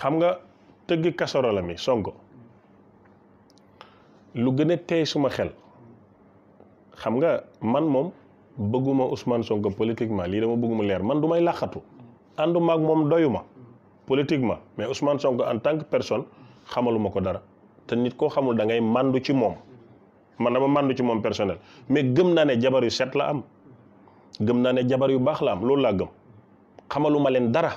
xam nga tëggi casserole mi Sonko lu gën a tey suma xel xam nga man moom bëgguma Ousmane Sonko politiquement lii dama bëgg mu leer man du may làqatu ànduma ak moom doyuma politiquement mais Ousmane Sonko en tant que personne xamaluma ko dara te nit koo xamul da ngay màndu ci moom man dama màndu ci moom personnel mais gëm naa ne jabar yu set la am gëm naa ne jabar yu baax la am loolu laa gëm xamaluma leen dara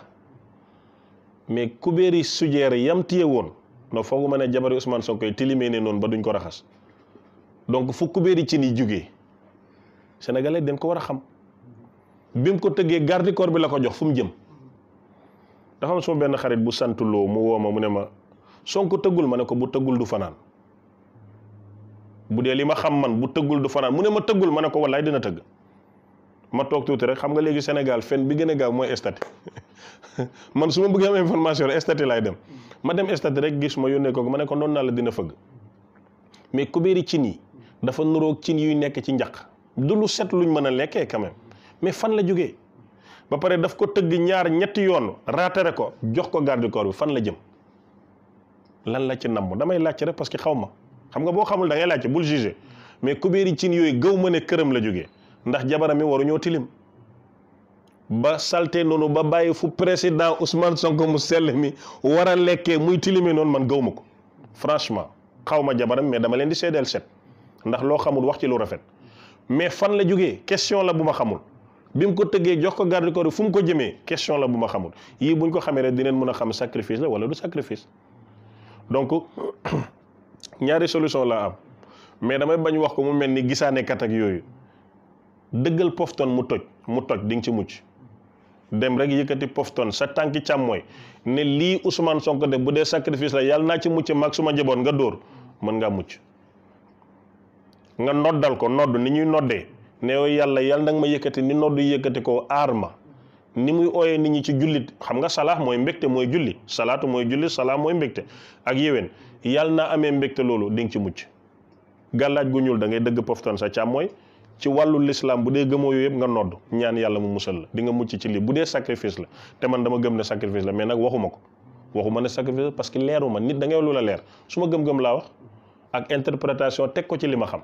mais kubéeri sujeer yam téye woon no fooguma ne jabar yu Ousmane Sonko yi tilimee ne noonu ba duñ ko raxas donc fu kubéeri ci ni jugee sénégalais dañ ko war a xam bi mu ko tëggee garde corps bi la ko jox fu mu jëm dafa am sama benn xarit bu sant loo mu woo ma mu ne ma Sonko tëggul ma ne ko bu tëggul du fanaan bu dee li ma xam man bu tëggul du fanaan mu ne ma tëggul ma ne ko wallaay dina tëgg ma toog tuuti rek xam nga léegi Sénégal fen bi gën a gaaw mooy stati man su ma bëggee am information rek stati laay dem ma dem stati rek gis ma yónnee ko ma ne ko noonu naa la dina fëgg mais kubéeri cin yi dafa nuroog cin yuy nekk ci njaq du lu set luñ mën a lekkee quand même mais fan la jógee ba pare daf ko tëgg ñaar ñetti yoon raatare ko jox ko garde corps bi fan la jëm lan la ci namm damay laajte rek parce que xaw ma xam nga boo xamul da ngay laajte bul juger mais kubéeri cin yooyu gëw ma ne këram la jógee ndax jabaram mi waru ñoo tilim ba salte noonu ba bàyyi fu président Ousmane Sonko mu sell mi war a lekkee muy tilime noonu man gëw ma ko franchement xaw ma jabaram mais dama leen di seedeel set ndax loo xamul wax ci lu rafet mais fan la jógee question la bu ma xamul bi mu ko tëggee jox ko garde corps fu mu ko jëmee question la bu ma xamul yii buñ ko xamee rek dinañ mën a xam sacrifice la wala du sacrifice donc ñaari solution laa am mais damay bañ wax ko mu mel ni gisaane kat ak yooyu dëggal pofton mu toj di nga ci mucc dem rek yëkkati pofton sa tànki càmmooy ne lii Ousmane Sonko def bu dee sacrifice la yàlla naa ci mucc mag suma njaboot nga dóor mën ngaa mucc nga noddal ko nodd ni ñuy noddee ne yow yàlla nag ma yëkkati ni nodd yëkkati ko aar ma ni muy ooyee nit ñi ci jullit xam nga salaax mooy mbégte mooy julli salaatu mooy julli salaam mooy mbégte ak yéwén yàlla naa amee mbégte loolu di nga ci mucc gàllaaj gu ñuul da ngay dëgg pofton sa càmmooy ci wàllu l'islam bu dee gëmoo yooyu yëpp nga nodd ñaan yàlla mu musal la di nga mucc ci lii bu dee sacrifice la te man dama gëm ne sacrifice la mais nag waxuma ne sacrifice parce que leeru ma nit da ngay lu la leer su ma gëm-gëm laa wax ak interprétation teg ko ci li ma xam